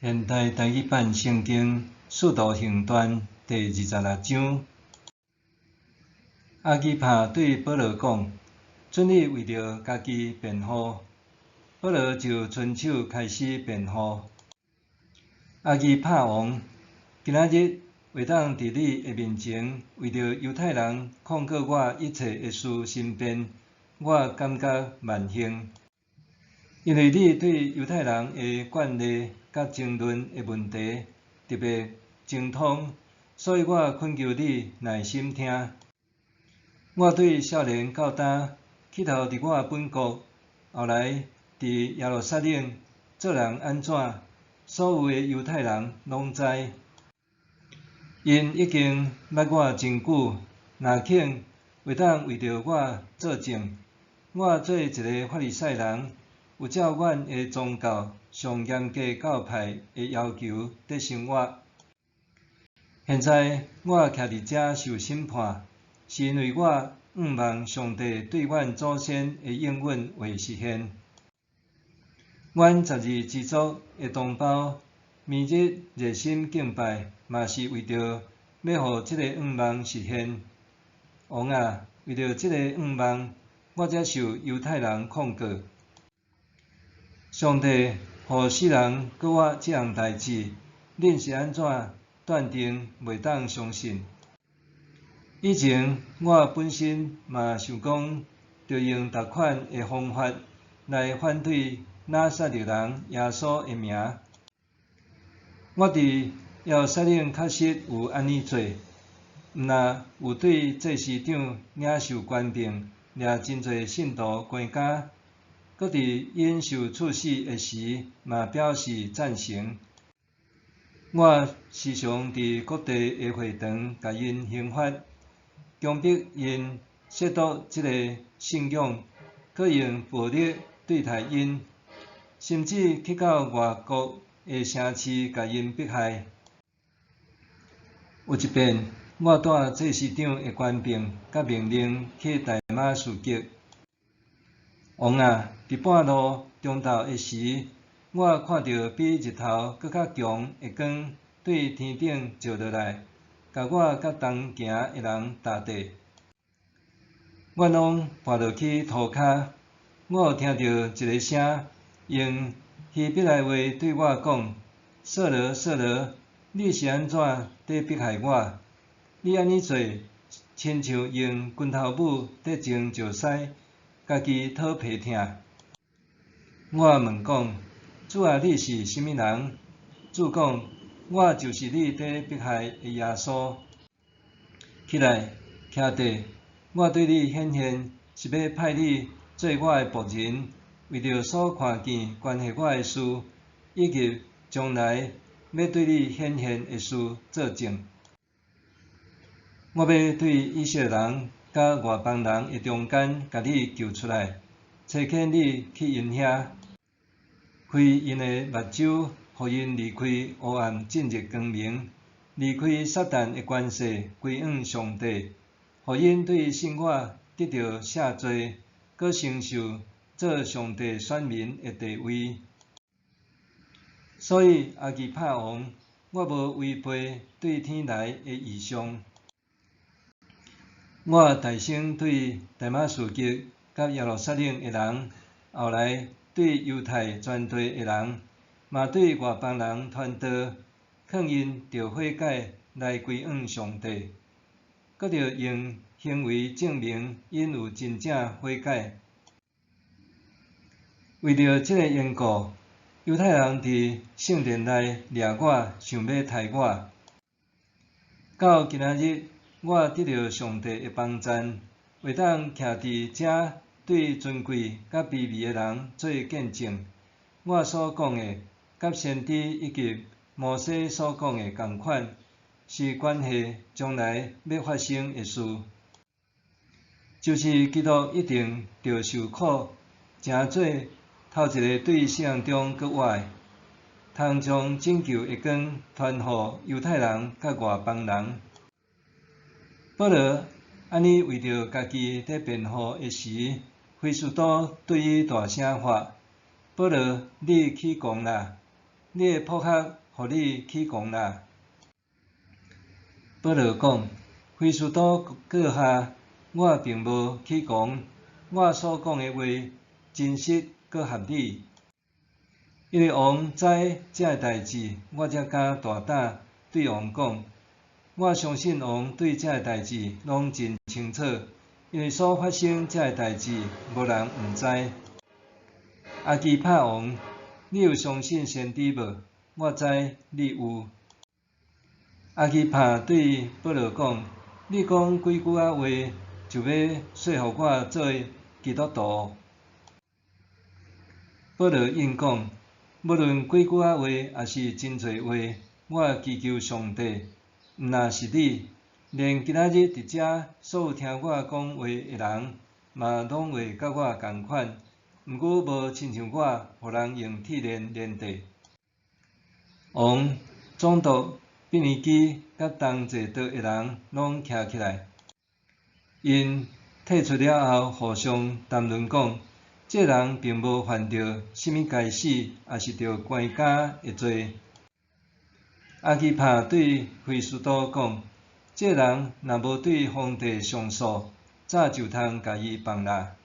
現代台語版聖經《使徒行傳》第26章。亞基帕對保羅講：准你為著家己辯護。保羅就伸手開始辯護。亞基帕王，今仔日會當佇你的面前為著猶太人控告我一切的事申辯，我感覺萬幸。因為你對猶太人的慣例佮爭論的問題特別精通，所以我懇求你耐心聽。我對少年到今，起頭佇我本國，後來佇耶路撒冷做人按怎，所有的猶太人攏知。𪜶已經捌我真久，若肯會當為著我作證。我做一个法利賽人，有照阮的宗教上嚴格教派的要求佇生活。現在我徛佇遮受審判，是因為我向望上帝對阮祖先的應允會實現。阮十二支族的同胞，暝日熱心敬拜，嘛是為著欲予這个向望實現。王啊，為著這个向望，我才受猶太人控告。上帝予世人閣活這項代誌，恁是按怎斷定袂當相信？以前我本身嘛想講，著用逐款的方法來反對拿撒勒人耶穌的名。我佇耶路撒冷確實有按呢做，毋但有對祭司長領受權柄，掠真濟信徒關監，閣佇𪜶受處死的時，嘛表示贊成。我時常佇各地的會堂共𪜶刑罰，強迫𪜶褻瀆這个信仰，閣用暴力對待𪜶，甚至去到外國的城市共𪜶迫害。有一遍，我帶祭司長的權柄佮命令去大馬士革。王啊，佇半路中晝的時，我看著比日頭閣較強的光對天頂照落來，共我佮同行的人踏地。阮攏跋落去塗跤，我有聽著一个聲，用希伯來話對我講：掃羅，掃羅，你是按怎佇迫害我？你按呢做，親像用拳頭母佇舂石狮，家己討皮疼。我問講：主啊，你是啥物人？主講：我就是你佇迫害的耶穌。起來，徛地，我對你顯現，是欲派你做我的僕人，為著所看見關係我的事，以及將來欲對你顯現的事做證。我欲對以色列人佮外邦人的中間，共你救出來，差遣你去𪜶遐，開𪜶的目睭，予𪜶離開黑暗，進入光明，離開撒旦的權勢，歸向上帝，予𪜶對信我得著赦罪，閣承受做上帝選民的地位。所以亞基帕王，我無違背對天來的異象。我大聲對大馬士革佮耶路撒冷的人，後來對猶太全地的人，嘛對外邦人傳道，勸𪜶著悔改來歸向上帝，閣著用行為證明𪜶有真正悔改。為著這个緣故，猶太人佇聖殿內掠我，想欲刣我。到今仔日，我得著上帝的幫贊，會當徛佇遮對尊貴佮卑微的人做見證。我所講的，佮先知以及摩西所講的仝款，是關係將來欲發生的事，就是基督一定著受苦，成做頭一个對死人中閣活的，通將拯救的光傳予猶太人佮外邦人。保羅按呢為著家己佇辯護的時，菲斯都對伊大聲喊：保羅，你起狂啦！你的僕客予你起狂啦。保羅講：菲斯都閣下，我並無起狂，我所講的話真實閣合理。因為王知這个代誌，我才敢大膽對王講。我相信王對這个代誌攏真清楚，因為所發生這个代誌，無人毋知。亞基帕王，你有相信先知無？我知你有。亞基帕對保羅講：你講幾句仔話，就欲說服我做基督徒。保羅應講：無論幾句仔話，抑是真濟話，我祈求上帝，毋但是你，連今仔日佇遮所有聽我講話的人，嘛攏會佮我仝款。毋過無親像我，予人用鐵鏈連綴。王、總督、庇尼基佮同坐桌的人攏徛起來，𪜶退出了後，互相談論講：這人並無犯著啥物該死，抑是著關監的罪。亞基帕對菲斯都講：這人若無對皇帝上訴，早就通共伊放啦。